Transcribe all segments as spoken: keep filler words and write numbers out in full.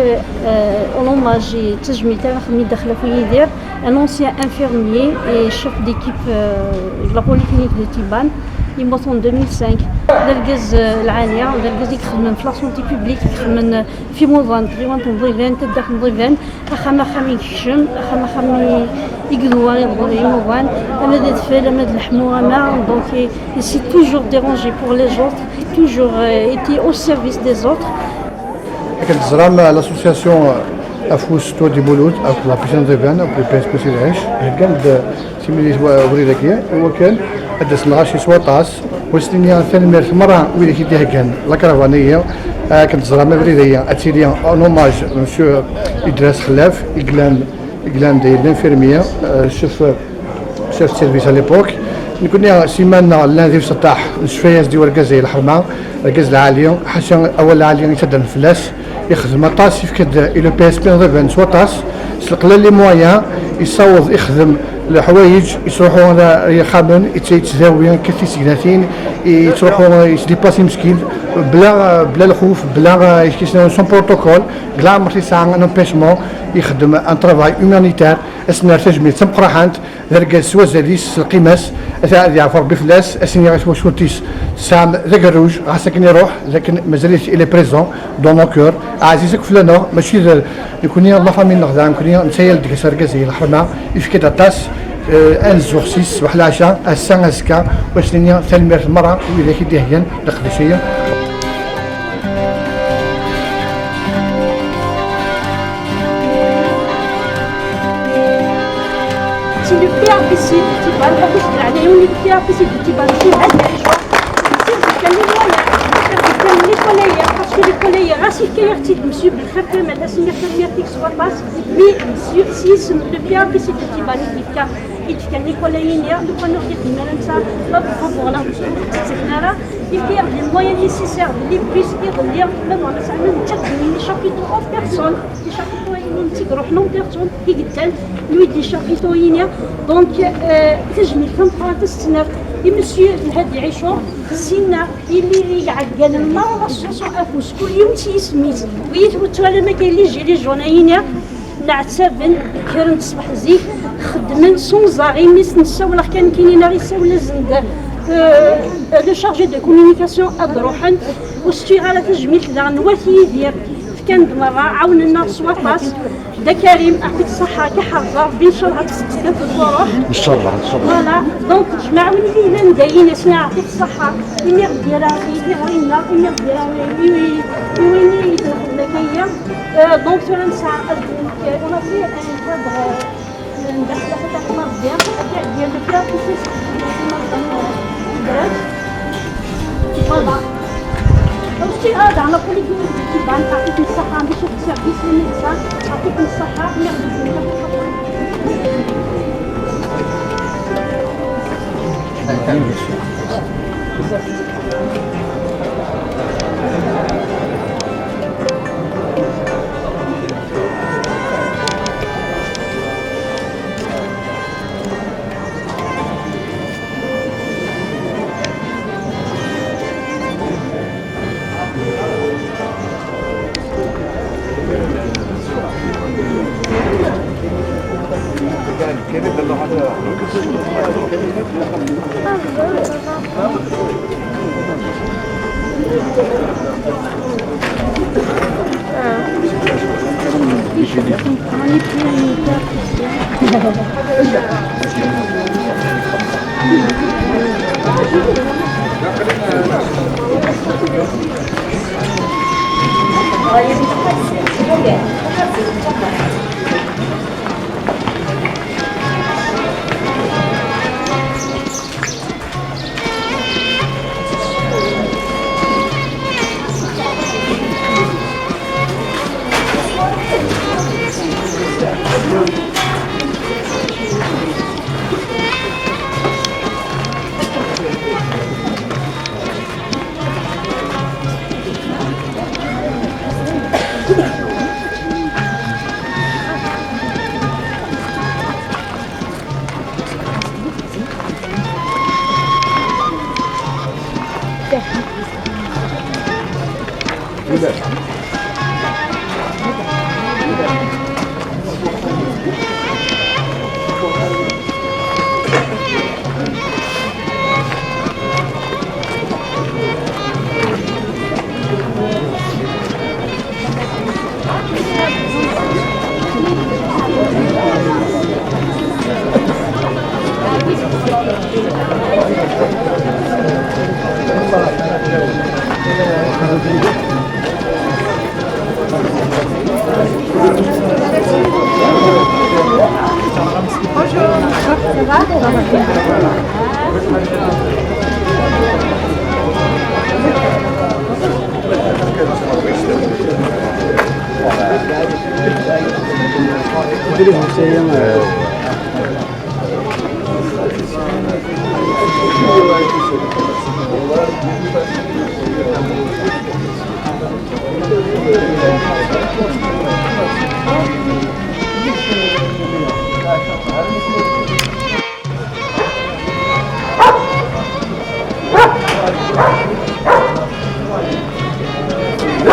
Euh, en hommage i tajmilt ara xedmen i Dda Xlaf Yidir, un ancien infirmier et chef d'équipe, euh, de la polyclinique de Tiban, yemmut en deux mille cinq. D argaz, euh, lɛali, d argaz i ixedmen fi la santé publique, ixedmen, euh, fi imuḍan, tɣiwant n Ḍiban, taddart n Ḍiban, axxam axxam i yekcem, axxam axxam i, i yedwa iḍ-, imuḍan, ama d adfel, ama d leḥmu, ama, donc, il, il s'est toujours dérangé pour les autres, toujours, euh, été au service des autres. Akken teẓram, l'association, euh, Afus Tour du Mouloud, akked la piscine Ḍiban, akked le P S P Sidi Ɛic, heggan-d, euh, timlilit wa-, ubrid-agi, i wakken ad d-asen lɣaci s waṭas, u ad sen-iniɣ tanemmirt merra wid i d-iheggan la caravane-agi. Akken teẓram, abrid-agi ad tili en hommage Monsieur Idras Xlaf, i yellan, i yellan d l'infirmier, euh, chef, chef de service à l'époque. Nekkni, siman-nneɣ llan di Mseṭṭaḥ, necfa-yas-d i urgaz-agi lḥerma, argaz lɛali, ḥaca awal lɛali yettaddren fell-as, ixdem aṭas, yefka-d i le P S P n Ḍiban s waṭas, s leqlal les moyens, yessaweḍ ixdem leḥwayeǧ, yettruḥu ar yixxamen, yett-, yettdawi akka tisegnatin, yettruḥu yettdipasi meskin, bla, bla lxuf, bla, euh, sans protocole, deg leɛmer yesɛa un empêchement, ixdem un travail humanitaire, ad s-nerr tajmilt d tameqqrant. D argaz s wazal-is, s lqima-s, ad, ad yeɛfu Rebbi fell-as, ad s-iniɣ i twacult-is, tesɛam d agerruj, ɣas akken iruḥ, d akken mazal-it il est présent dans nos cœurs, ɛziz akk fell-aneɣ, mačči d nekkni, la famille-nneɣ daɣen nekkni, netta yal deg-s argaz-agi lḥerma, yefka-d aṭas, eh, ad nzuxx s-is ṣṣbeḥ leɛca, ass-a, azekka, u ad s-nini tanemmirt merra i widak i d-iheggan leqdic-agi. C'est le P R P C de Tiban, la bouche de la Léon, le P R P C de Tiban, c'est un des gens. C'est le Camille Moyen, c'est le Camille Moyen, parce que les collègues, ɣas yefka-yaɣ-tt-id Monsieur Belkhair Kamal, ass-nni tanemmirt-ik s waṭas, mais Monsieur, si, le P R P C de Tiban, il y a, il y a les collègues, il y a, donc on a dit, mais ça, pas pour vous, voilà, c'est là, il y a les moyens nécessaires, les bus, il y a, même on a ça, même chaque minute, chaque minute, en personne. Icapitaux-inu n Tigruḥ n Umpertun i yeddan, lui d icapitaux-inu. Donc, euh, tajmilt tameqqrant ad s-tt-nerr i Monsieur Lhadi Ɛicuṛ, sinna imi i iɛeggalen merra l'association Afus, kul yiwen s yisem-is. Wi tettwalam akka les gilets jaunes-inu, nɛettaben, kkren-d ṣṣbeḥ zik, xeddmen s unẓar, imi s-nessawel kan nekkini neɣ isawel-asen-d, euh, le chargé de communication ad ruḥen, ur s-ttuɣ ara tajmilt daɣen n Wat Yidir. Fkan-d merra, ɛawnen-aɣ s waṭas. Dda Karim, aɛṭik ṣṣeḥḥa, ad k-iḥrez Ṛebbi, ncallah ad tesseqsiḍ ɣef uruḥ. Ncallah, ncallah. Voilà, donc, jmaɛ win i yellan dayen, asen aɛṭik ṣṣeḥḥa. Imi ɣ-d-yerra Yidir ɣer-inna, imi ɣ-d-yerra i, i, i win i d-nxeddem akka-yi. Euh, donc, tura nesɛa, euh, on a fait un cadre, euh, Ndex la fête à Rebbi, ad iɛeddi Rebbi ad isekked fell-as imaẓan n Yebres. Voilà. Aussi, ah, dans la politique de Tiban, aɛṭikum ṣṣeḥḥa, monsieur le service, les médecins, aɛṭikum ṣṣeḥḥa, merci.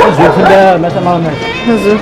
Azul fell-am a tameɣnast. Azul.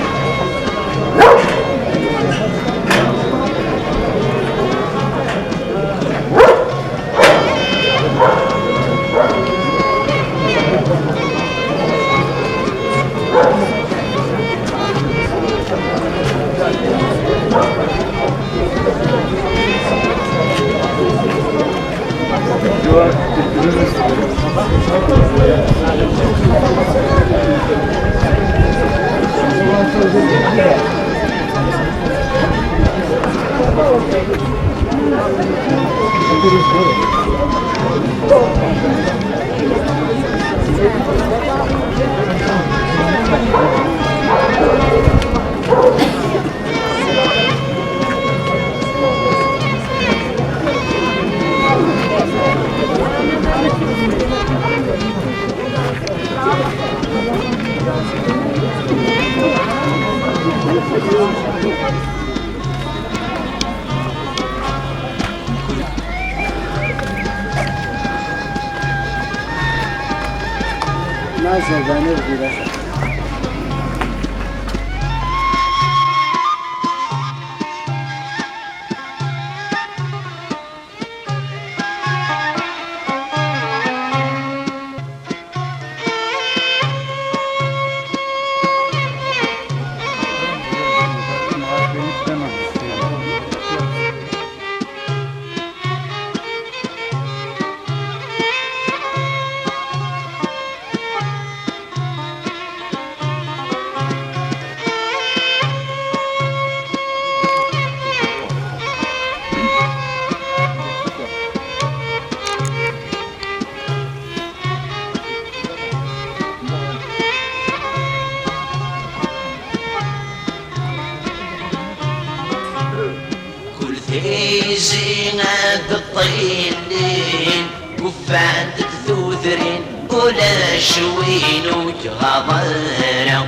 Kul tizi ad ṭṭilin, ufant-d tudrin, ulac win ur k-ɣaḍ ara.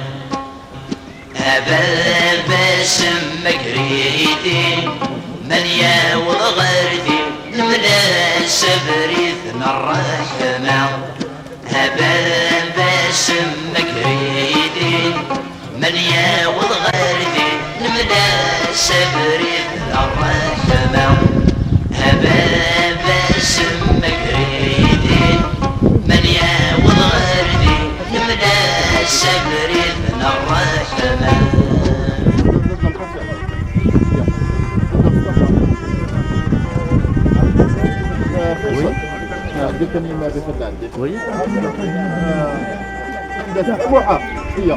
A baba-s ma gridin, man yaweḍ ɣer din, nemla-s abrid n ṛṛeḥma. A baba-s ma gridin, man yaweḍ ɣer din, nemla-s abrid n ṛṛeḥma. A baba-s ma gridin, man yaweḍ ɣer din, nemla-s abrid n ṛṛeḥma. Oui. Oui. Muḥa, iya.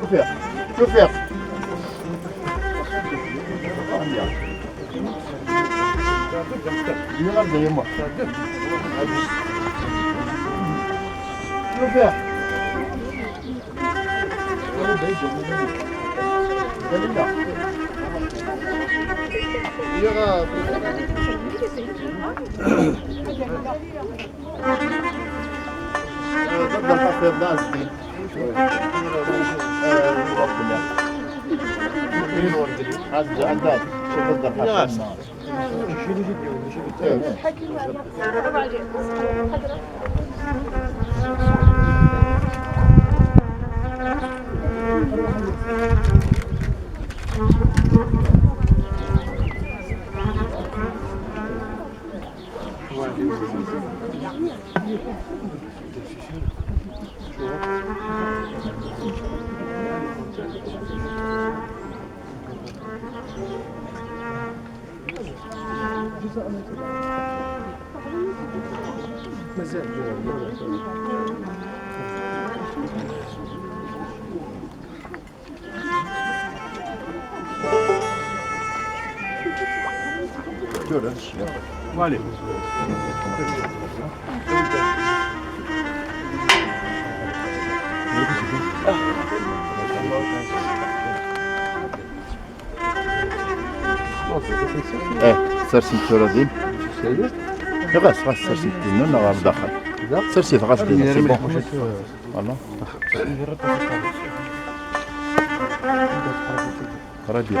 Ufiɣ, ufiɣ. Ufiɣ. مازال. Voilà. Eh, sersemt tura din. Ɣas, ɣas sersemt din, neɣ ɣer daxel. Serset ɣas din, c'est bon. Voilà. Très bien.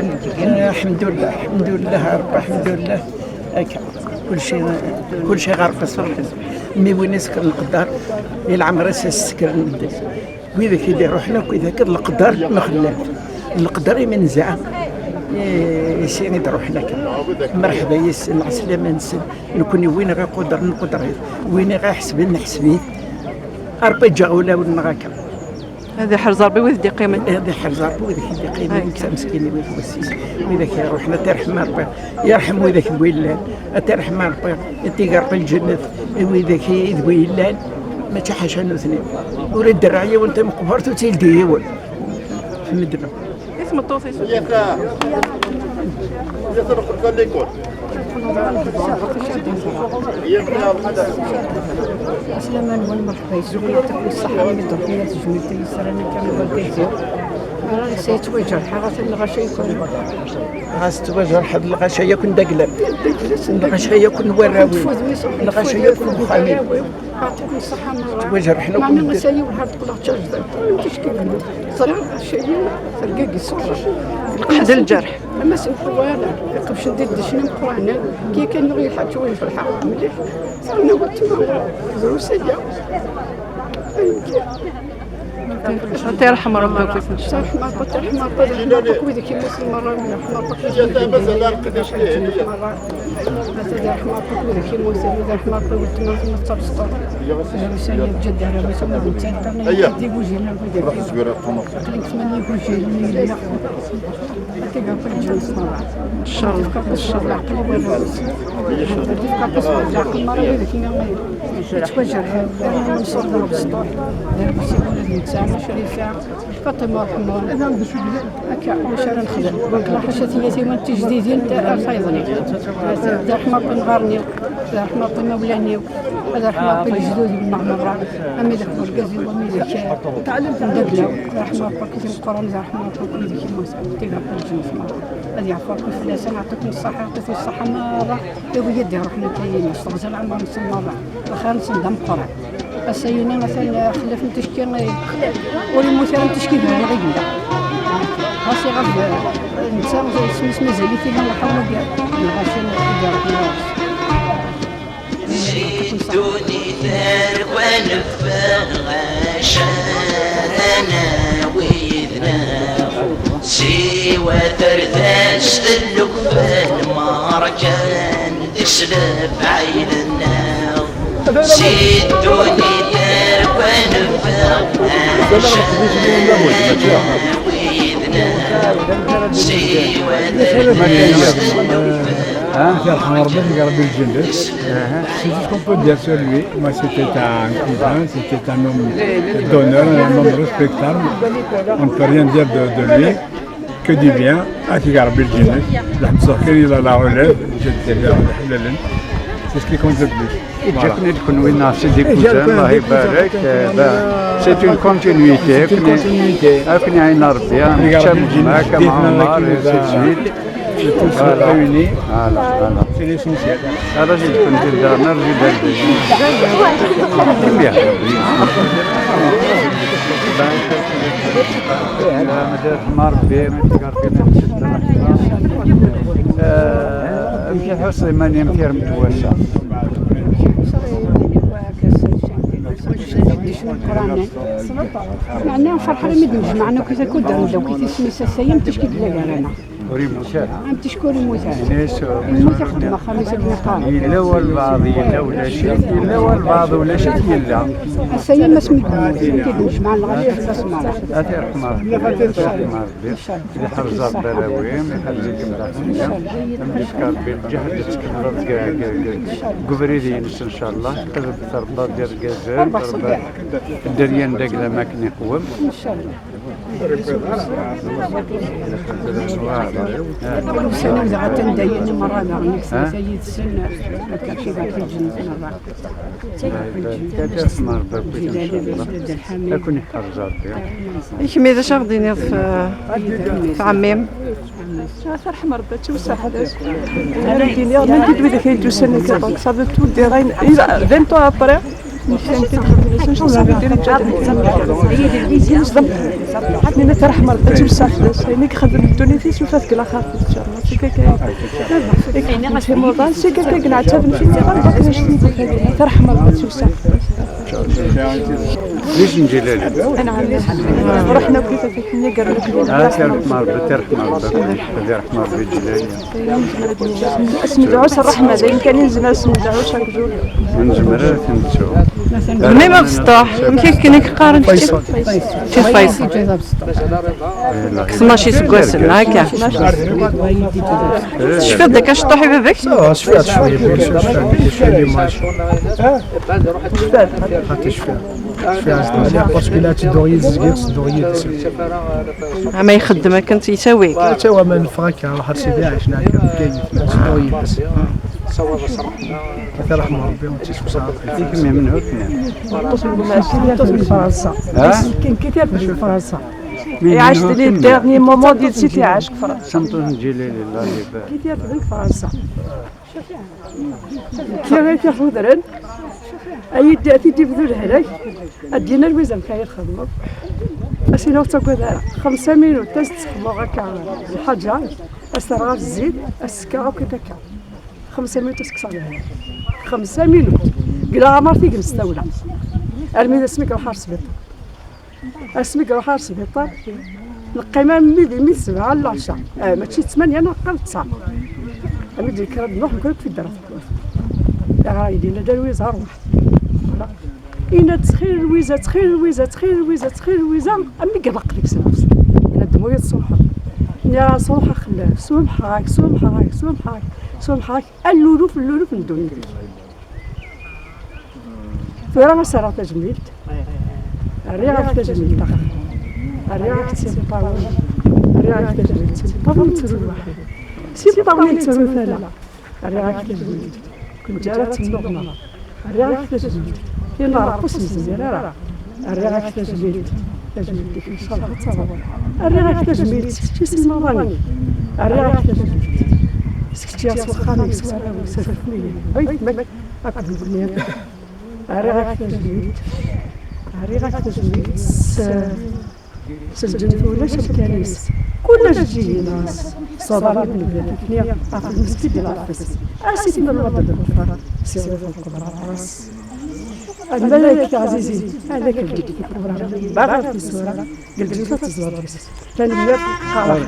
Lḥemdullah, lḥemdullah, a Ṛebbi, lḥemdullah. Akka, kulci, kulci ɣer ṛṛeṣ Ṛebbi. Mi win isekren leqder, i leɛmer-is as-sekren medden. Widak i d-iruḥen akk, widak d leqder nexlaf. Leqder imi nezɛa, i, i sin i d-ruḥen akka. Merḥba yes-sen, ɛeslama-nsen. Nekni win i ɣ-iqudren, nquder-it. Win i ɣ-iḥesben, neḥseb-it. A Ṛebbi ǧǧeɣ ulawen-nneɣ akka. Ad iḥrez Ṛebbi wid d-iqqimen. Ad iḥrez Ṛebbi wid i d-iqqimen, akka. Netta meskin i wid wass-is. Wid ak iruḥen, ad t-irḥem Ṛebbi. Yerḥem wid ak d willan. Ad t-irḥem Ṛebbi. Ad t-iger Ṛebbi lǧennet i wid ak d willan. Mačči ḥaca nutni. Ur iderreɛ yiwen tameqbert, ur tt-ildi yiwen. F medden. I tmeṭṭut-is? Iyyat, iyyat ad neqqel ɣer likul. Iyyat, iyyat. Aslama-nwen, merḥba yes-wen, yeɛṭikum ṣṣeḥḥa, mi d-tṛuḥem ar tejmilt i yesran akka n wargaz-iw. Ara yessa yettwajerḥeɣ, atan lɣaci yakk. Ɣas ttwajerḥeḍ, lɣaci yakk d aglam. Lɣaci yakk n warraw-iw. Lɣaci yakk n uxxam-iw. Yeɛṭikum ṣṣeḥḥa merra. Ttwajerḥen akk. Mami, medden. Ass-a yiwen ḥad qqleɣ d tajdiṭ. Ẓriɣ lɣaci-iw tergagi ṣṣura. Lqaḥ d lǧerḥ. Ama s lḥewal, iqebcen di ddecna meqqranen, kya kan nuɣ yelḥa ttwajerḥeɣ mliḥ. Terna weltma, drus aya. Ad t-yerḥem Ṛebbi akk. Ad t-yerḥem Ṛebbi, ad t-yerḥem Ṛebbi, ad yerḥem Ṛebbi akk wid i yemmuten merra, ad yerḥem Ṛebbi akk wid i yemmuten merra. Ad yerḥem Ṛebbi akk wid i yemmuten, ad yerḥem Ṛebbi weltma, weltma d tabesṭuḥt. Drus aya, bǧad, arraw-is, ma d nettat, aql-i di igujilen, wid i aql-i di tmanya igujilen i yella. Ad t-id-ɣef lǧens merra. Inchallah, inchallah. Yettwajerḥ, yettwajerḥ. Nṣur d Rebsṭuḥ, d Rebsṭuḥ, d netta, Crifa, Faṭima Ḥemmun. Akka, ulac ara nexdem. Nekk la ḥaca tiyatiwin tijdidin, ar tayeḍnin. Ad yerḥem Ṛebbi imɣaren-iw, ad yerḥem Ṛebbi imawlan-iw, ad yerḥem Ṛebbi lejdud-iw merra, ama d argaz-iw, ama d ameddakel-iw. Ad yerḥem Ṛebbi akked imeqqranen, ad yerḥem Ṛebbi akked wid i yemmuten. Ad yerḥem Ṛebbi lǧens merra. Ad yeɛfu Ṛebbi fell-asen, yeɛṭiken ṣṣeḥḥa, yeɛṭiken ṣṣeḥḥa merra. Iwi ad d-iruḥen akka yini, s teɣzi n leɛmer-nsen merra. Lxir-nsen d ameqqran. Ass-a yini atan xlaf n ticki, ur yemmut ara n ticki gar-aneɣ i yella. Ɣas iɣab, eh, netta, isem-is mazal-it yella lḥawa gar lɣaci i d-iruḥen ɣur-s. Ddunit ar wanef aɣacar anawi d-naɣ, siwa tardast n lekfan merkan deg-s lefɛayel. Si ddunit ar wa neffeɣ, acu wid-neɣ siwa Hein? C'est tout ce qu'on peut dire sur lui. Moi, c'était un cousin, c'était un homme d'honneur, un homme respectable. On ne peut rien dire de, de lui, que du bien. Ad t-ig Rebbi lǧennet. Lḥemseɣ kan il a la relève, c'est ce qui compte le plus. Voilà. Iǧǧa-ken-id kenwi neɣ Sidi Kuzan, Allah ibarek. C'est une continuité. Akken iɛin Rebbi, am Ččam gma-k, am Ɛmar, et ainsi de suite. Voilà. Voilà, voilà. C'est l'essentiel. Arrêtez de prendre des armes, arrêtez de... Bien. Amek iḥus iman-im tirmt wass-a? Meɛna ferḥeɣ imi d-nejmaɛen akk i takuda n tdawit isem-is ass-a, am ticki d-llan gar-aneɣ. Ur yemmut ara. Am ticki ur yemmut ara. Yemmut ixeddem axxam-is akken iqqar. Yella walbeɛḍ yella ulac-it, yella walbeɛḍ ulac-it yella. Ass-a yam asmi d-yemmut, akken i d-nejmaɛen lɣaci fell-as merra. Ad t-irḥem Rebbi. Ad t-irḥem Rebbi. Ad iḥrez Rebbi arraw-im, iḥrez-ikem daxel-nni. Ad m-d-yefk Rebbi lǧehd ad tkemmleḍ deg ubrid-ines, ncallah. Ad trebbaḍ irgazen, trebbaḍ dderya n dagla ma akken iqwem. Ussan-iw dɣa atan dayani merra daɣen, nekk tlata yid-sen, akka cibak di lǧennet merra. Ad iḥrez Rebbi. Ad ken-iḥrez Rebbi. I kemm d acu ara ɣ-d-tiniḍ ɣef ɛemmi-m? Terḥem Rebbi, ad tt-iwseɛ fell-as. Ara d-iniɣ, ma d widak ay d-yusan akka, donc ça veut tout dire, ayen, il a, vingt ans après, nnan terḥem Rebbi, ad tt-iwseɛ fell-as. Ayen i ixeddem deg ddunit-is, yufa-t deg laxert, inchallah. C'est quelqu'un, c'est quelqu'un i yenɛettaben fi lmuḍan, donc terḥem Rebbi, ad tt-iwseɛ fell-as. D ijenǧilalin. Ruḥen akk i tafat-nni, gren akk. Ah, tirḥem Rebbi, tirḥem Rebbi, tirḥem Rebbi, ǧlal. Ad s-nedɛu s ṛṛeḥma, d ayen kan i nezmer ad s-nedɛu chaque jour. Ur nezmer ara ad t-nettu. Bni Mebsṭuḥ, amek akken i k-qqaren kečči? Kečči Faysal. Kkes mačči seg wassen, akka. Tecfiḍ-d akka ciṭuḥ i baba-k? Cfiɣ-d cwiya, bien sûr, cfiɣ-d, cfiɣ l'image. Xaṭi cfiɣ. Cfiɣ-as-d mliḥ, parce que la ttedduɣ yid-s, zgiɣ ttedduɣ yid-s. Ama ixeddem akken yettawi-k. Yettawi ama neffeɣ akka, nruḥ ar Sidi Ɛic, neɛya deg Bgayet, ttedduɣ yid-s. Ad t-irḥem Rebbi, ad tt-isewseɛ Rebbi. I kemm, menhu kemm? Tameṭṭut n Fransa. Nekk i terfed deg Fransa. Iɛac les derniers moments di tsit iɛac deg Fransa. Tameṭṭut n Ǧilil, Allah ibarek. Nekk i terfed deg Fransa. Kra i t-ixudren, ad t-id-ibdu lehlak, ad d-yini lwiz amek ara txedmeḍ. As-iniɣ ur ttagad ara, xemsa minut, as-d-sexmuɣ akka lḥaǧa, as-terɣa zzit, as-sekkeɣ akk akka. Xemsa minut as-kkseɣ lehlak. Xemsa minut. Deg leɛmer tigem s tawla. Armi d asmi i iruḥ ɣer sbiṭar. Asmi i iruḥ ɣer sbiṭar, neqqim armi d imi d sebɛa n leɛca, eh, mačči d tmanya neɣ qqar d tesɛa. Armi d-yekker ad nruḥ nekkni akk fi ddara tewwurt. Dɣa yella d Lwiza, rwaḥ. Yenna-d ttxil Lwiza, ttxil Lwiza, ttxil Lwiza, ttxil Lwiza, armi iḍaq deg-s nnefs. Yenna-d muya tsumeḥ. Nniɣ-as ruḥ axellaf, sumeḥeɣ-ak, sumeḥeɣ-ak, sumeḥeɣ-ak, sumeḥeɣ-ak, a luluf n luluf n ddunit-ik. Tura ad s-rreɣ tajmilt. Rriɣ-ak tajmilt, axxam. Rriɣ-ak-tt s imeṭṭawen. Rriɣ-ak tajmilt s imeṭṭawen, yettru lwaḥid. S imeṭṭawen, yettru tala. Rriɣ-ak tajmilt. Kent ara tennuɣ. Rriɣ-ak tajmilt. Tin n Ṛebbi ur s-nezmir ara. Rriɣ-ak tajmilt. Tajmilt-ik, ncallah ad taweḍ. Rriɣ-ak tajmilt s kečč s imaḍan-ik. Rriɣ-ak tajmilt s kečč s wexxam-ik, s warraw-ik, s atmaten-ik. Bayt mak akked wegni. Rriɣ-ak tajmilt. Rriɣ-ak tajmilt s, s lǧennet ulac amkan-is. Kul ajeǧǧig-ines s uḍar i d-nebda tikni ɣef lmeskid d lɛefs. Ass i tmenɣed d lkufar s iɣef lqedra aṭas. Lmalayek tiɛzizin, ad ak-lǧent tikwura. Baɣ ɣef tisura, deg lǧennet ad tezdeɣ deg-s. Tanemmirt, qqareɣ.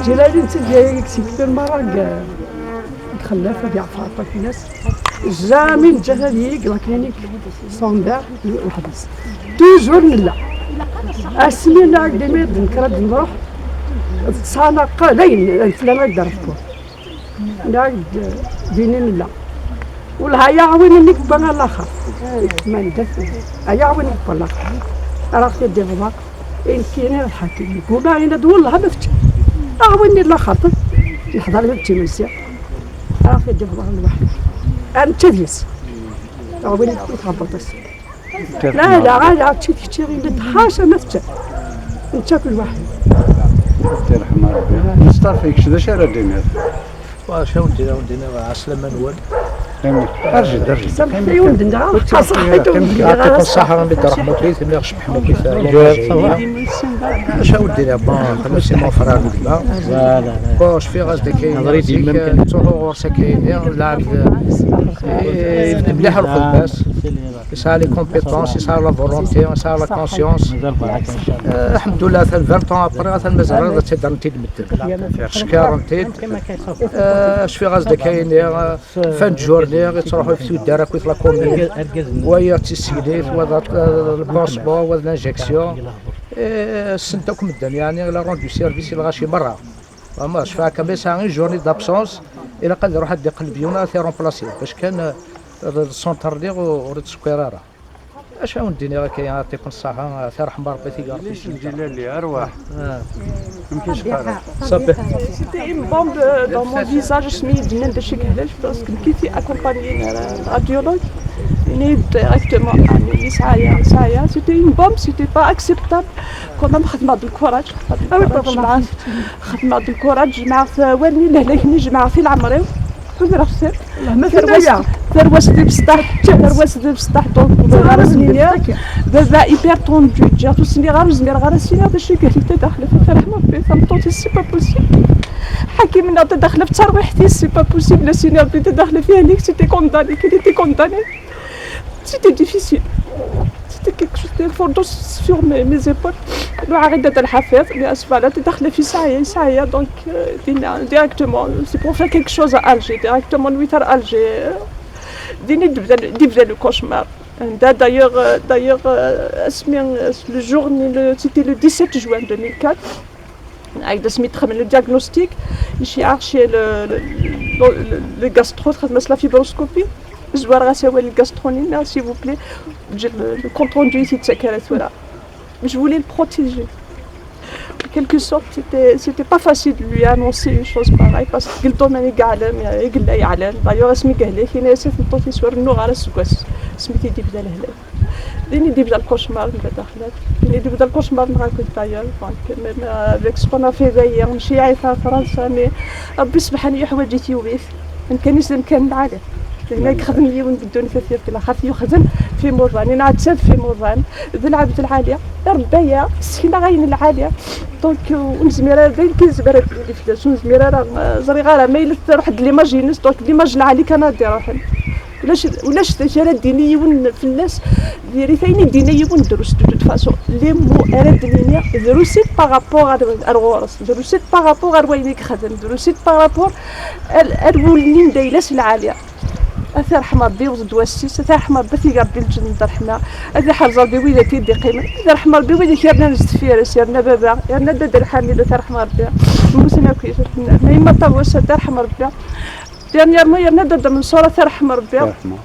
Ǧilali netta d yaya-k si kbir merra deg, deg Xellaf, ad yeɛfer Aṭak fell-as. Jamais neǧǧa-t ad yili deg la clinique secondaire weḥd-s. Toujours nella. Asmi nɛawed imi d-nekker ad nruḥ, d ttanaqa dayen, fell-aneɣ ad d-refkur. Nɛawed din i nella. Wellah, ayaɣ win i nekk wwan alaxer. Ma ndat, ayaɣ win i nekk wwan alaxer. Ara ɣ-t-id-iɣḍer. I nekkini d lḥakim. Yegguma yenna-d, wellah ma tečča. Aɣ win i laxert. Neḥḍer ma tečča imensi. Ara ɣ-t-id-iɣḍer lwaḥid. Ar nečča deg-s. Aɣ win i tɛebbeḍ-as. La, la, la, tečči, tečči, yenna-d, ḥaca ma tečča. Nečča kul waḥid. Tirḥem Rebbi. Mustafa, kečč d acu ara d-tiniḍ? Wa, acu ara wen-d-iniɣ, wen-d-iniɣ, ɛeslama-nwen. Arǧi, arǧi. Samḥet-iyi, ur d-nniɣ ara. Yeɛṭikum ṣṣaḥa, Rebbi d ṛeḥma-k, imi ɣ-tcebḥem akk, imi ɣ-tcebḥem akk. Acu ara wen-d-iniɣ, bon, xemsa mon frère gma. Bon, cfiɣ-as-d akka, ttruḥuɣ ɣur-s akka, lɛebd, eh, mliḥ lxedma-s. Yesɛa les compétences, yesɛa la volonté, yesɛa la conscience. Eh, alḥemdulillah, atan vingt ans après, atan mazal ad tt-id-rren-t-id medden. Cekren-t-id. Eh, cfiɣ-as-d akka-nni, eh, fin de journée, yettruḥu ɣef tuddar akkit la commune. Wa d tissegnit, wa d, eh, le pansement, wa d l'injection. Eh, ssent akk medden, yeɛni, il a rendu service i lɣaci merra. Vraiment, cfiɣ akka, ma yesɛa une journée d'absence, ilaq ad iruḥ ad d-iqleb yiwen ad t-iremplasi. Bac kan, eh, le centre-nni ur, ur yettsekkir ara. Acu ara wen-d-iniɣ akka, yeɛṭikum ṣṣaḥa, tirḥem Rebbi, tig Rebbi. Ǧilali, arwaḥ. Ah. Amek i s-qqaren? C'était une bombe, euh, dans mon visage, asmi i d-nnan d acu i yehlak, parce que nekk i t-accompagner, euh, radiologue. Yenna-yi-d directement, ah, mais, mais ça y est, ça y est. C'était une bombe, c'était pas acceptable. Quand même, xedmeɣ-d le courage. Xedmeɣ-d le courage, jemɛeɣ, xedmeɣ-d le courage, jemɛeɣ-t, wallen-iw lehlak-nni, jemɛeɣ-t i leɛmer-iw. Ḥudreɣ-ten. Tarwa-s, tarwa-s d ibesṭaḥ, tarwa-s d ibesṭaḥ, donc, baba, baba hyper tendu, ǧǧiɣ-t, ur s-nniɣ ara, ur zmireɣ ara ad s-iniɣ d acu i yehlik Dda Xlaf, a tarḥem Rebbi, tameṭṭut-is, c'est pas possible. Ḥakim-nneɣ Dda Xlaf, d tarwiḥt-is, c'est pas possible, ad s-iniɣ Rebbi Dda Xlaf yehlik, c'était condamné, qu'il était condamné. C'était difficile. C'était quelque chose, c'était un fardeau sur mes, mes épaules. Lwaɛi Dda Lḥafiḍ, mais à ce moment-là, Dda Xlaf yesɛa-yi, yesɛa-yi, donc, euh, dinna, directement, c'est pour faire quelque chose à Alger, directement, nwet ar Alger. Din i d-yebda, d-yebda le cauchemar. Anda, d'ailleurs, euh, d'ailleurs, euh, asmi, euh, le jour, le, c'était le dix-sept juin deux mille quatre. Avec asmi d-xedmen le diagnostic, ici, archi le, le, le, le gastro, txedm-as la fibroscopie. Zwareɣ-as awal le gastro-nni, s'il vous plaît, le, le compte rendu ici de secrétaire. Je voulais le protéger. En quelque sorte, c'était, c'était pas facile de lui annoncer une chose pareille, parce que le domaine est galère, mais il est galère. D'ailleurs, asmi yehlek, yenna-yas i tmeṭṭut-is ur rennuɣ ara aseggas, asmi i d-yebda lehlak. Din i d-yebda le cauchemar n Dda Xlaf. Din i d-yebda le cauchemar-nneɣ akk d'ailleurs. Donc, même, euh, avec ce qu'on a fait d'ailleurs, mačči ɛita Fransa, mais Rebbi subḥan yeḥwaǧ-it, yuwi-t. Amkan-is d amkan lɛali. Dinna i yexdem yiwen deg ddunit, ad t-yefk laxert, yexdem f imuḍan, yenɛettab f imuḍan, d lɛebd lɛali. Irebba-yaɣ, ssekneɣ ayen lɛali. Donc, ur nezmir ara, d ayen kan nezmer ad d-nini fell-as, ur nezmir ara, euh, ẓriɣ ara, ma yella truḥ-d l'image-ines, donc l'image lɛali kan ad d-iruḥen. Ulac, ulac d acu ara d-yini yiwen fell-as, diri-t ayen i d-yenna yiwen, drus de toute façon. Les mots ara d-nini, drus-it par rapport ar, ar ɣur-s, drus-it par rapport ar wayen i yexdem, drus-it par rapport ar, ar wul-nni n d ayla-s lɛali. A t-irḥem Rebbi, iwweḍ-d wass-is, a t-irḥem Rebbi, ad t-ig Rebbi lǧennet d ṛṛeḥma, ad iḥrez Rebbi wid i t-id-iqqimen, ad irḥem Rebbi wid i k-yernan sdeffir-s, yerna baba, yerna dada Lḥamid, a t-irḥem Rebbi, mmuten akk, yerna yemma Ṭawes, a t-irḥem Rebbi. Dernièrement, yerna Dada Menṣur, ad t-irḥem Rebbi.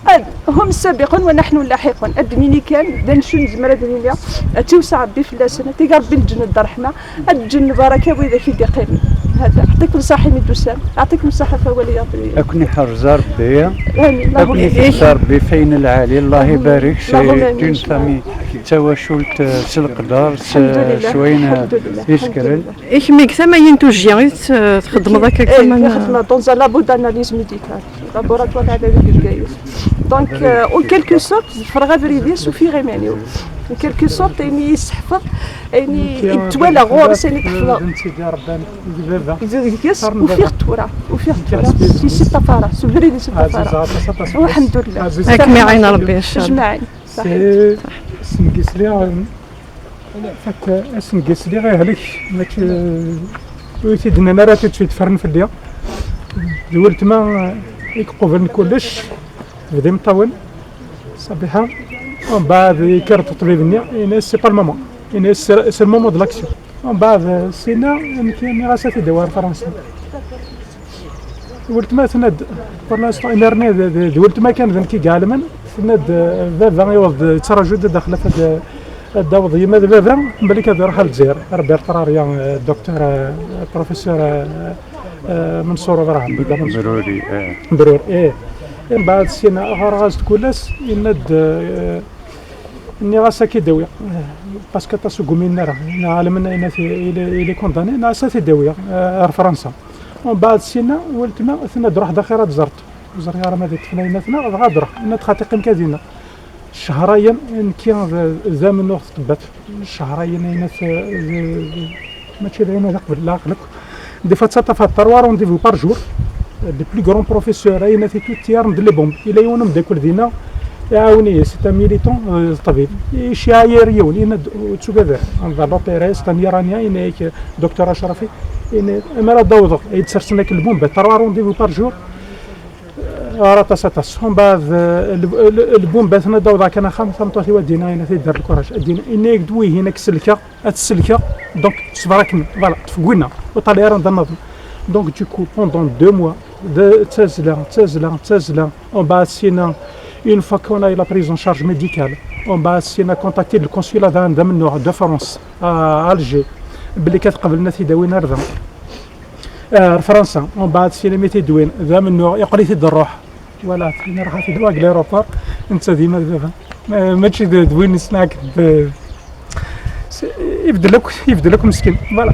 Ad, هم السابقون ونحن اللاحقون. Ad d-nini kan, d acu nezmer ad d-nini, ad tiwseɛ Rebbi fell-asen, ad tig Rebbi lǧennet d ṛṛeḥma, ad ǧǧen lbaraka widak i d-iqqimen. Hada, yeɛṭikum ṣṣaḥa imi d-tusam, yeɛṭikum ṣṣaḥa ɣef wawal i aɣ-d-tennim. Ad ken-iḥrez Rebbi, amin, ad ken-iḥrez Rebbi f ayen lɛali, Allah ibarek, c'est une famille, d tawacult, eh, s leqder, s, s wayen, eh, isekren. I kemm, deg tama n yintujji i t-, txeddmeḍ akka, eh, tama n, xeddmeɣ dans un labo d'analyse médicale, laboratoire analyse médicale. Donc, euh, en quelque sorte, ḍefreɣ abrid-is, ufiɣ iman-iw. En quelque sorte, ayen i yi-yesseḥfeḍ, ayen i, i d-twalaɣ ɣur-s, ayen i d-ḥefḍeɣ deg-s, ufiɣ-t tura, ufiɣ-t tura, si, si ṭṭafara, s ubrid-is i ṭṭafara. Alḥemdulillah. Ad kem-iɛin Rebbi, inchallah. Jmaɛin. Ṣaḥit. Seg isli, Fat, ass n yisli ihlek, mačči, Ur t-id-nnan ara tout de suite, ffren fell-i. D weltma, eh, i iqublen kullec, tebda imeṭṭawen, Ṣabiḥa. Umbeɛd yekker-d ṭṭbib-nni, yenna-as c'est pas le moment. Yenna-as c'est, c'est le moment de l'action. Umbeɛd, eh, sinna, nekk nniɣ-as ad t-id-awi ar Fransa. Weltma tenna-d, pour l'instant, imir-nni d, d, d weltma kan d nekk i iɛelmen, tenna-d, eh, baba yewweḍ-d, yettraǧu-d daxel ad, ad d-taweḍ yemma d baba, belli ad iruḥ ar Lezzayer, ar Bertrand, eh, docteur, eh, professeur, eh, eh, Mansour Ibrahim. Bruri, eh. Bruri, eh. Mbeɛd sina ɣɣareɣ-as-d kul ass, yenna-d, eh, nniɣ-as ad k-id-awiɣ, eh, parce que aṭas ur yumin ara, neɣ ɛelmen ayen, il est, il est condamné, nniɣ-as ad t-id-awiɣ, eh, ar Fransa. Mbeɛd sina, weltma tenna-d ruḥ d axir ad t-teẓreḍ. Ur ẓriɣ ara ma d ṭṭfen ayennat-nneɣ, dɣa ad ruḥ. Yenna-d xaṭi qqim kan dinna. Cehrayen, nekki d, d amennuɣ teṭebbat. Cehrayen, ayennat, d, d, mačči d ayennat, d aqbel leɛqel akk. Des fois, ttaṭṭafeɣ trois rendez-vous par jour. Le plus grand professeur, ayennat, i tout tiyaṛen d les bombes. Yella yiwen umeddakel dinna, iɛawen-iyi, c'est un militant, euh, ṭṭbib. Icɛa yir yiwen, yenna-d, ur ttugad ara. On va l'opérer, c'est un Iranien, yenna-yak, docteur Acrafi, yenna, mi ara d-awḍeɣ, ay d-sersen akk lbumba, trois rendez-vous par jour. Ɣer aṭas, aṭas. Umbeɛd, eh, l-, l-, lbumba, aten ad d-awḍeɣ kan axxam, tameṭṭut-iw ad d-iniɣ, yenna-t-id ar lkuraǧ. Ad d-iniɣ, yenna-yak-d wihin ad k-selkeɣ, ad t-selkeɣ. Donc, ṣber akken. Voilà, tfegwina. Ur ṭṭal ara d anaḍen. Donc, du coup, pendant deux mois, d ttazzla, ttazzla, ttazzla. Umbeɛd sina, une fois qu'on a eu la prise en charge médicale, umbeɛd sina contacté le consulat d, d amennuɣ de France, à Alger, belli ad qeblen ad t-id-awin ar da. Ar Fransa, umbeɛd sina mi t-id-win, d amennuɣ, yeqqel-it-id rruḥ. Voilà, tina ruḥ ad t-id-awiɣ deg l'aéroport, netta d yemma d baba. Ma-, mačči d, d win yesɛan d, s-, ibeddel akk, ibeddel akk meskin. Voilà.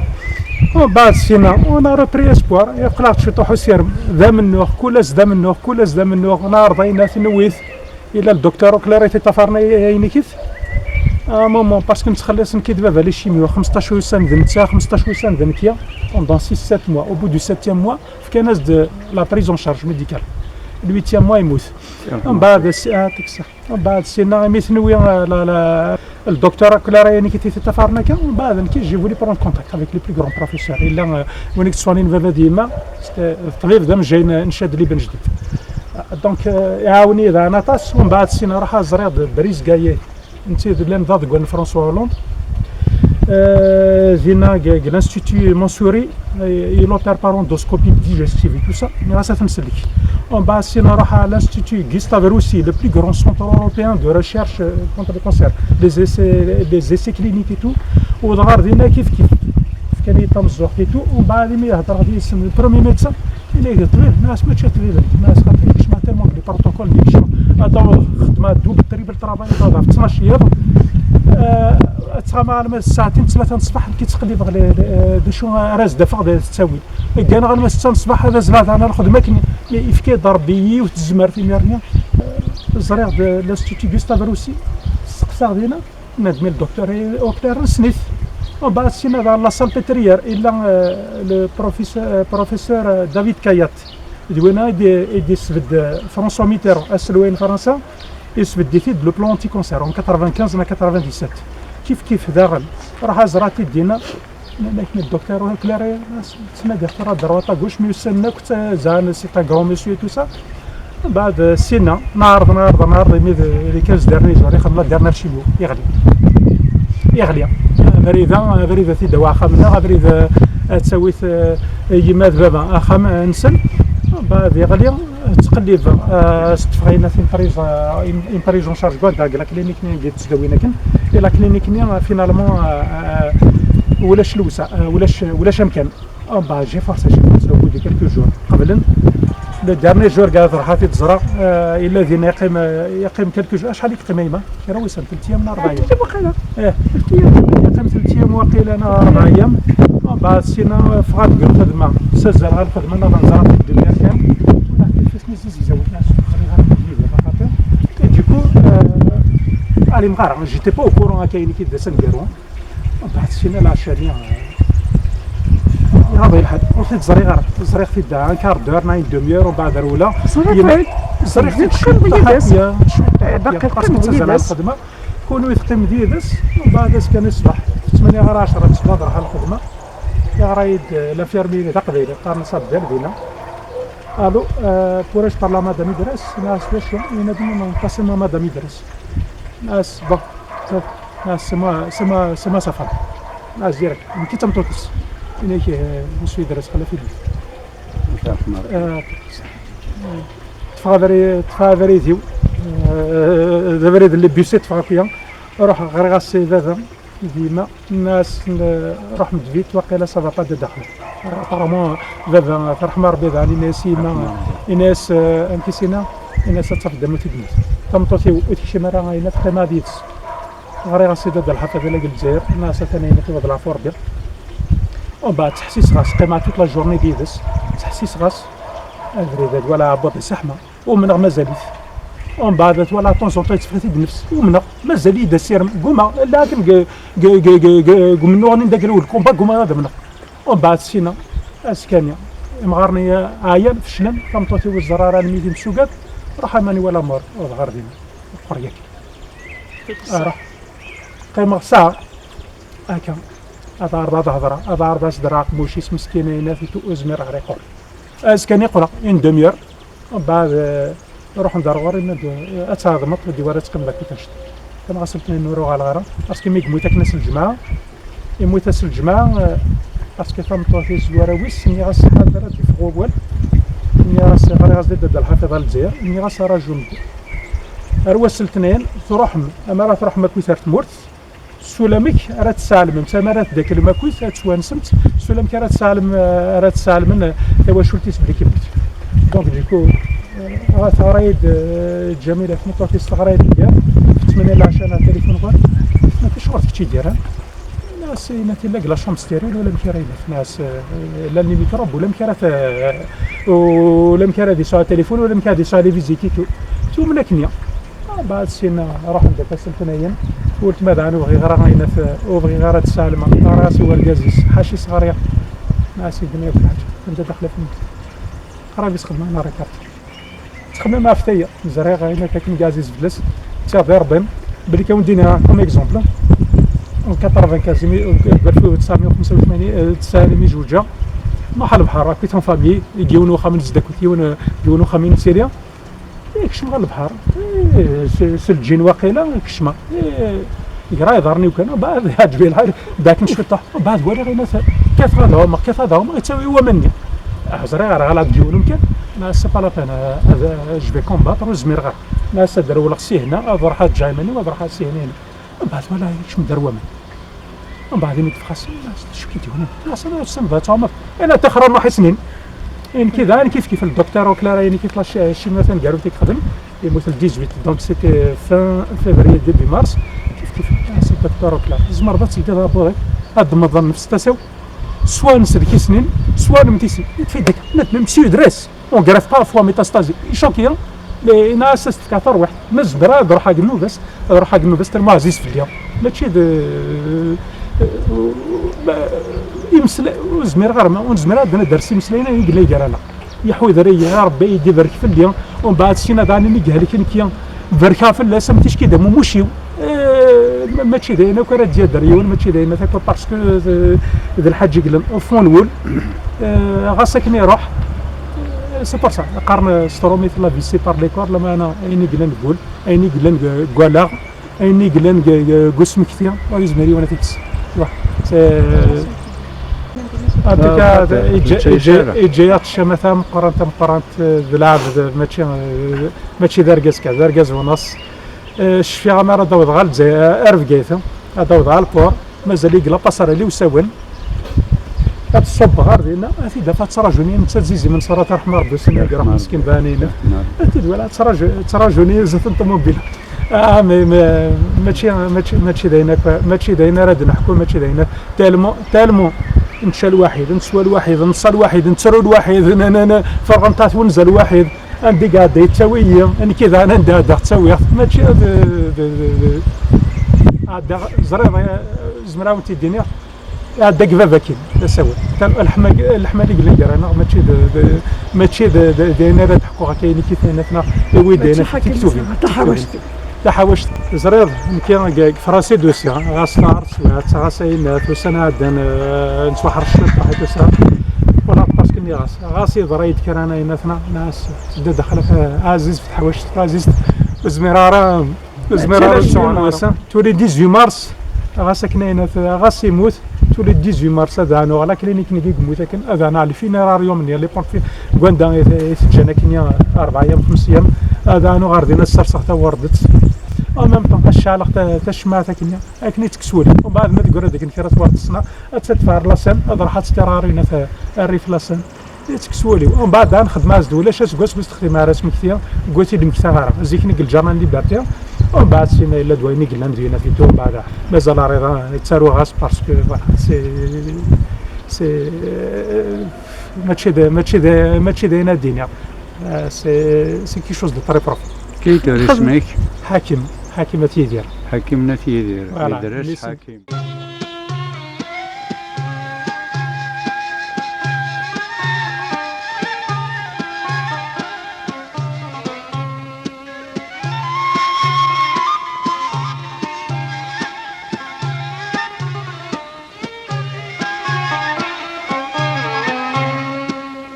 Umbeɛd sina, on a repris espoir, yeqqel-aɣ-d ciṭuḥ usirem. D amennuɣ, kul ass d amennuɣ, kul ass d amennuɣ, neɛreḍ ayennat, newwi-t. Yella le docteur Auclair i t-iṭṭafaren ay-, ayen ikit. À un moment, parce que nettxelliṣ nekki d baba les chimios, xmesṭac wussan d netta, xmesṭac wussan d nekki, pendant six, sept mois. Au bout du septième mois, fkan-as-d la prise en charge médicale. Le huitième mois, yemmut. Mbeɛd, si-, ah, ṭṭik ṣṣeḥ. Mbeɛd sina, imi t-newwi, euh, la, la, le docteur Auclair ayen ikit i t-iṭṭafaren akka, mbeɛd nekki, j'ai voulu prendre contact avec les plus grands professeurs. Yella, euh, win i yettṣunin baba d yemma, c'était, euh, ṭṭbib d amejjay n, n Cadli Ben Jdid. Donc, euh, iɛawen-iyi daɣen aṭas, umbeɛd sina ruḥeɣ ẓriɣ-d Brice Gaillet, netta d llan da deg wa n François Hollande. Euh, dinna deg, deg l'Institut Mansouri, euh, il opère par endoscopie digestive et tout ça. Nniɣ-as ad t-nsellek. Umbeɛd sina ruḥeɣ à l'Institut Gustave Roussy, le plus grand centre européen de recherche, euh, contre le cancer. Les essais, les essais cliniques et tout. Uwḍeɣ ɣer dinna kif kif. Fkan-iyi-d tameẓẓuɣt et tout. Umbeɛd imi hedreɣ yid-sen, le premier médecin, yenna-yi-d ṭṭbib, nniɣ-as mačči ṭṭbib, nniɣ-as xaṭi kecmeɣ tellement deg les protocoles n yimcumen, ad d-awiḍ xedmeɣ double, triple travail, ad d-awiḍ ɣef ttnac yiḍ. Eh, ad ttɣamaɣ alma d ssaɛtin, tlata n ṣṣbeḥ, nekk i ttqellibeɣ le, le, d acu ara as-d-afeɣ d ttawil. Gganeɣ alma d ssetta n ṣṣbeḥ, ad azleɣ daɣen ar lxedma akken yefka-d Rebbi yiwet n tzemmert imir-nni. Eh, ẓriɣ-d l'Institut Gustave Roussy, steqsaɣ dinna. Nadmi le docteur Auclair, nessen-it. Umbeɛd sina daɣen la salpêtrière, yella, euh, le professeur, euh, professeur, euh, David Cayat. D winna i d-, i d-yesbedd, euh, François Mitterrand, aselway n Fransa, yesbedd-it-id le plan anti-cancer en quatre-vingt-quinze neɣ quatre-vingt-dix-sept. Kif kif daɣen, ruḥeɣ ẓriɣ-t-id dinna. Nnan-ak le docteur Auclair, ttnadiɣ tura à droite à gauche, mi ussan akk tt-, zɛan c'est un grand monsieur et tout ça. Mbeɛd, eh, sina, neɛreḍ, neɛreḍ, neɛreḍ, imi d, d kan s dernier jour, ixdem la dernière chimio, yeɣli. Yeɣli. Abrid-a, abrid-a t-id-awi axxam-nneɣ, abrid-a, eh, ttawit, eh, yemma d baba axxam, eh, nsen. Mbeɛd yeɣli, ttqellibeɣ, eh, s tefɣinat, une prise, eh, une, une prise en charge, quoi, deg la clinique-nni i yettdawin akken. Et la clinique-nni, eh, finalement, eh, eh, ulac lewsa, eh, ulac, ulac amkan. Ah, bah, j'ai forcé, j'ai forcé au bout de quelques jours. Qeblen. Le dernier jour, قاعد راح تتزرع. آه، الذين يقيم، يقيم quelques jours. شحال يقيم أيما؟ كي راهو يسال ثلاث أيام ولا أربع أيام؟ ثلاث أيام وقيلا. إيه. ثلاث أيام. يقيم ثلاث أيام وقيلا أنا أربع أيام. آه، بعد سينا فغاد الخدمة. سزل على الخدمة، أنا غنزرع في الدنيا كان. ولا في فاس ميزيز يزوج ناس. خليها في الدنيا، خاطر. Et du coup, euh, allez, مغارة. J'étais pas au courant هكا، يعني، كي دازت نديرو. ومن بعد سينا العشاء، آه، هذا الحال. وفي تزريغ، تزريغ في الدار، كار دور، ناين دوميور، ومن بعد رولا. صافي، يم-، طيب. تزريغ في دقيقة الشوط، نبدا طحن، يدس. يا، شوط، طحن، دقيقة يا، باسكو نبدا تزرع يدس. الخدمة. كونوا يثقيم ديدس، ومن بعد اسكان الصباح. في ثمانية غير عشرة، تصبح راح الخدمة. Yeɣra-yi-d l'infirmier d aqbayli, qqaren-as Abdel dinna. Allô, euh, pourrais-je parler à madame Idres? Nniɣ-as d acu? Yenna-d non, non, passez-moi madame Idres. Nniɣ-as bon, c'est, nniɣ-as c'est moi, c'est moi, c'est moi sa femme. Nniɣ-as direct, nekk d tameṭṭut-is. Yenna-ak, euh, monsieur Idres, xlaf-iyi. Ṭṭfeɣ abrid, ṭṭfeɣ abrid-iw, eh, d abrid n le bus i ṭṭfeɣ akya. Ruḥeɣ ɣriɣ-as i baba d yemma, nniɣ-asen, eh, ruḥem-d vite, waqila ça va pas de daxel. Apparemment, baba, terḥem Rebbi daɣen, yenna-as i yemma, yenna-as, eh, amek i s-yenna? Yenna-as ad tafeḍ d amut i yemmut. Tameṭṭut-iw ur tekcim ara, yenna teqqim ad yid-s. Ɣriɣ-as i dada lḥafid ala deg Lezzayer, nniɣ-as atan ayen i t-iwweḍ leɛfu Rebbi. Umbeɛd ttḥessiseɣ-as, qqimeɣ toute la journée d yid-s, ttḥessiseɣ-as, abrid ad wala aɛebbuḍ iseḥma, umneɣ mazal-it. Umbeɛd ad twala de temps en temps yetteffeɣ-it-id nnefs, umneɣ, mazal-iyi d asirem, ggumaɣ, la akken deg umennuɣ-nni n dagla u lkumba, ggumaɣ ad amneɣ. Umbeɛd ssina, askani, imɣaren-nni ɛyan, feclen, tameṭṭut-iw ur ẓerr ara almi d imsugad, ruḥ aman i wala mort, uḍher dinna, qqur yaki. Ara qqimeɣ saɛa akka, ad ɛerḍeɣ ad hedreɣ, ad ɛerḍeɣ ad s-derreɣ aqemmuc-is meskin, yenna-t ur zmireɣ ara iqqur. Azekka-nni qqleɣ, une demi-heure, mbeɛd, eh, ruḥen-d ar ɣur-i, yenna-d, eh, ad tɛedmeḍ, ad d-iwara ad teqqimeḍ akkit anect. Tenɣa-s letnayen ur uɣaleɣ ara, parce que mi yemmut akken ass n lǧemɛa, yemmut ass n lǧemɛa, eh, parce que tameṭṭut-is war awis, nniɣ-as ḥader ad d-iffeɣ wawal, nniɣ-as ɣriɣ-as-d i dada lḥafiḍ ar Lezzayer, nniɣ-as arajum-d. Ar wass n letnayen, truḥem, amar ad truḥem akkit ar tmurt, s ulamek ara tesseɛlmemt, amar ad tdaklemt akkit, ad twansemt, s ulamek ara tesseɛlem, ara tesseɛlmen tawacult-is belli yemmut. Donc, du coup, euh, teɣra-yi-d, euh, Ǧamila, tmeṭṭut-is teɣra-yi-d mgal, tettmenni leɛca neɣ tilifun ɣur-i, ma acuɣer kečč i d-yerran? Nniɣ-as, yenna-t illa deg la chambre stérile, wala amek ara yili. Nniɣ-as, eh, llan les microbes, wala amek ara t-, wala amek ara d-yesɛu tilifun, wala amek ara d-yesɛu les visites et tout. Tumen akken-nni. Ah, mbeɛd sin, eh, ruḥen-d akka s letnayen. Weltma daɣen ur bɣiɣ ara ayen at-, ur bɣiɣ ara ad tessɛelmeɣ. Ɣriɣ-as i wergaz-is, ḥaca i s-ɣriɣ. Nniɣ-as, yedden-ak lḥaǧa, anda daxel a fenni. Qrib i s-xedmeɣ la récarte. Ttxemmimeɣ ɣef taya, ẓriɣ ayen akka akken i ɛziz fell-as, ttyaḍ irḍin, belli kan wen-d-iniɣ comme exemple, en quatre-vingt-quinze, imi, deg alef u tesɛemya u xemsa u tmanyin, eh, tesɛa imi zewǧeɣ, nruḥ ɣer lebḥer, akkit en famille, deg yiwen n uxxam n zdat, akkit yiwen, eh, deg yiwen n uxxam i nettili, eh, kecmeɣ ɣer lebḥer, eh, s, s lǧin waqila, kecmeɣ, eh, Yegra iḍarren-iw kan, mbeɛd iɛǧeb-iyi lḥal, dakken cwiṭ, mbeɛd walaɣ yenna-t, kkateɣ ad ɛumeɣ, kkateɣ ad ɛumeɣ, yettawi waman-nni. Ah, ẓriɣ ara ɣalad deg yiwen umkan, ma c'est pas la peine, ah, ad, je vais combattre, ur zmireɣ ara. Ma ass-a ad rewleɣ si hna, ad ruḥeɣ ad ǧǧeɣ iman-iw, ad ruḥeɣ si hna, hna. Mbeɛd walaɣ yekcem-d ar waman. Mbeɛd imi d-teffeɣ ass-nni, nniɣ-as, d acu i k-id-yewwin? Nniɣ-as, anaɣ tessneḍ ad tɛumeḍ. Ina ttaxer nruḥ i snin. Nekki daɣen kif kif le docteur Auclair, nekki la ch-, chimio taneggarut i yexdem, yemmut le dix-huit, donc c'était fin février, début mars, kif kif, c'est le docteur Auclair. Tzemreḍ ad tledyeḍ abrid-ik, ad d-temmḍeḍ nnefs tasa-w, soit nsellek i snin, soit nemmet i snin. Yeṭṭef-iyi-d akka, nniɣ-as, même si yedres, on greffe pas à foie métastasé. Ichoc-iyi, mais yenna-as ad s-tefkeḍ tarwiḥt. Ma zemreɣ ad ruḥeɣ deg nnuba-s, ad ruḥeɣ deg nnuba-s, tellement ɛziz fell-i. Mačči d, ma, imesla-, ur zmireɣ ara, ma ur nezmir ara ad d-nderr s imeslayen i yella gar-aneɣ. Yeḥwi d rray, ya Rebbi, i d-ibarek fell-i. Umbeɛd syin ad ɛnin i yehlek nekki. Berkeɣ fell-as am ticki d amumuc-iw. Eh, ma-, mačči d ayen akk ara d-yader yiwen, mačči d ayen akk, parce que d, d lḥaǧa i yellan au fond n wul. Eh, ɣas akken iruḥ, eh, c'est pour ça. Qqaren s trumit la vie c'est par les cordes, lameɛna ayen i yellan deg wul, ayen i yellan deg, deg wallaɣ, ayen i yellan deg, deg, deg usmekti, ur yezmir yiwen ad t-ikkes. Tu vois, c'est, en tout cas, yeǧǧa-, yeǧǧa-, yeǧǧa-yaɣ-d ccama tameqqrant, tameqqrant, eh, d lɛebd, mačči, eh, mačči d argaz kan, d argaz wennaṣ. Eh, cfiɣ amar ad awḍeɣ ɣer Lezzayer, ar Bgayet, ad awḍeɣ ɣer lpur, mazal-iyi deg la passerelle i usawen. Ad ṣubbeɣ ɣer dinna, ad t-id-afeɣ ttraǧun-iyi, netta d Zizi Menṣur, ad t-yerḥem Rebbi, ussan-agi iruḥ meskin daɣen-ina. Ad t-id-walaɣ, ttraǧu-, ttraǧun-iyi zdat n ṭumubil. Ah, mais, mais, mačči, mačči, mačči d ayen akk, mačči d ayen ara d-neḥku, mačči d ayen akk. Tellement, tellement nečča lwaḥid, neswa lwaḥid, neṣṣa lwaḥid, nettru lwaḥid, n-, n-, n-, ferɣent-aɣ twenza lwaḥid. Anda i iɛedda yettawi-yi, nekki daɣen anda ɛeddaɣ ttawiɣ-t. Mačči d, d, d, d, ɛeddaɣ, ẓriɣ, eh, zemreɣ ad wen-t-id-iniɣ, iɛedda deg baba-kin, d asawen. Leḥma, leḥma i yellan gar-aneɣ, mačči d, d, mačči d, d, d ayen ara d-ḥkuɣ akka i nekki d ayennat-nneɣ, i wid d ayennat tiktubin. Taḥawact. Taḥawact, ẓriɣ, nekki deg, deg Fransa i d-usiɣ, ɣas taɣert, ɣas ayen, ussan ɛeddan, eh, nettwaḥrec cwiṭ, ṛaḥit usiɣ. Wala, parce que nniɣ-as, ɣas yeḍra-yi-d kra n ayen atna, nɛas, tedda daxel, eh, ɛziz fi tḥawact, ɛziz, ur zmireɣ ara, ur zmireɣ ara ad ttɛawaneɣ. Tuli dix-huit mars, ɣas akken ayen at-, ɣas imut, tuli dix-huit mars ad ɛnuɣ la clinique-nni i yemmut akken, ad ɛnuɣ le funérarium-nni, les pompes, deg wanda i t-, i t-ǧǧan akken rebɛa yam, xems yam, ad ɛnuɣ ɣer din ad serseɣ tawerdet. En même temps, ad ceɛleɣ ta-, tacemmaɛt akken, akken i tekkes wul. Umbeɛd ma teggra deg kra twerret ṣṣna, ad tt-teffer la scène, ad ruḥ ad tt-terr ɣer unaf, arrif la scène. Yettkkes wul-iw. Umbeɛd ad nexdem-as-d ulac aseggas ur s-texdim ara asmekti, ur tt-id-mmektaɣ ara. Zik nekk lǧerna n Liberté, umbeɛd sin yella d wayen i yellan d yinat itu, umbeɛd mazal ariḍa yettaru ɣas parce que, voilà, c'est, c'est, mačči d, mačči d, mačči d ayen ad d-iniɣ. Euh, c'est, c'est quelque chose de très profond. Qui est isem-ik? Ḥakim, Ḥakim At Yidir. Ḥakim At Yidir. Voilà, Idres Ḥakim.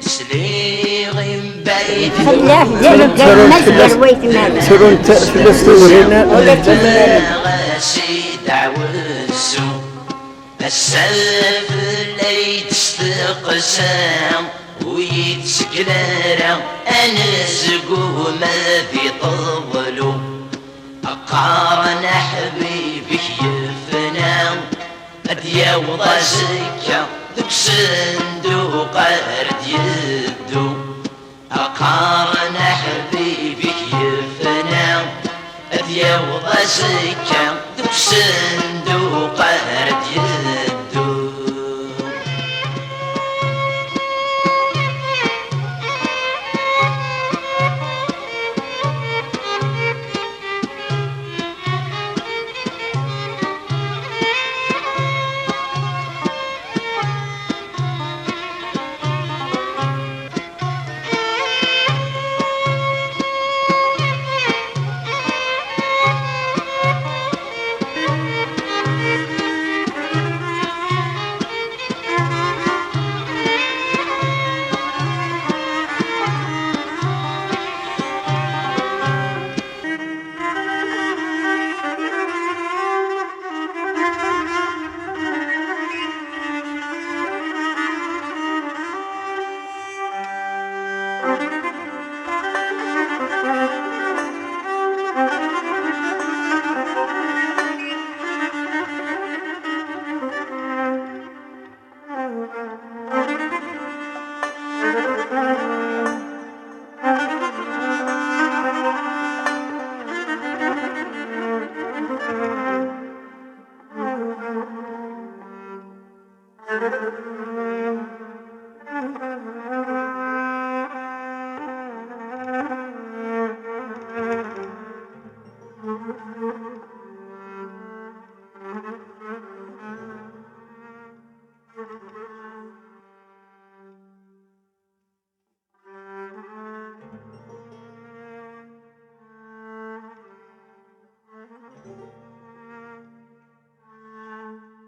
Sliɣ i mbayd. Fell-ak, d ameggal, ma tgerwayt iman. Ttrunt fell-as tewrin. Ula d tazmert. Ɣas i ddeɛwessu. Ass-a fell-ay d-testeqsa, ur yettseggel ara anezgum ad iṭeḍlu. Qqaren aḥbib-ik yefna, ad d-yaweḍ azekka deg usenduq ara d-yeddu. Qqaren aḥbib-ik yefna, ad d-yaweḍ azekka deg usenduq.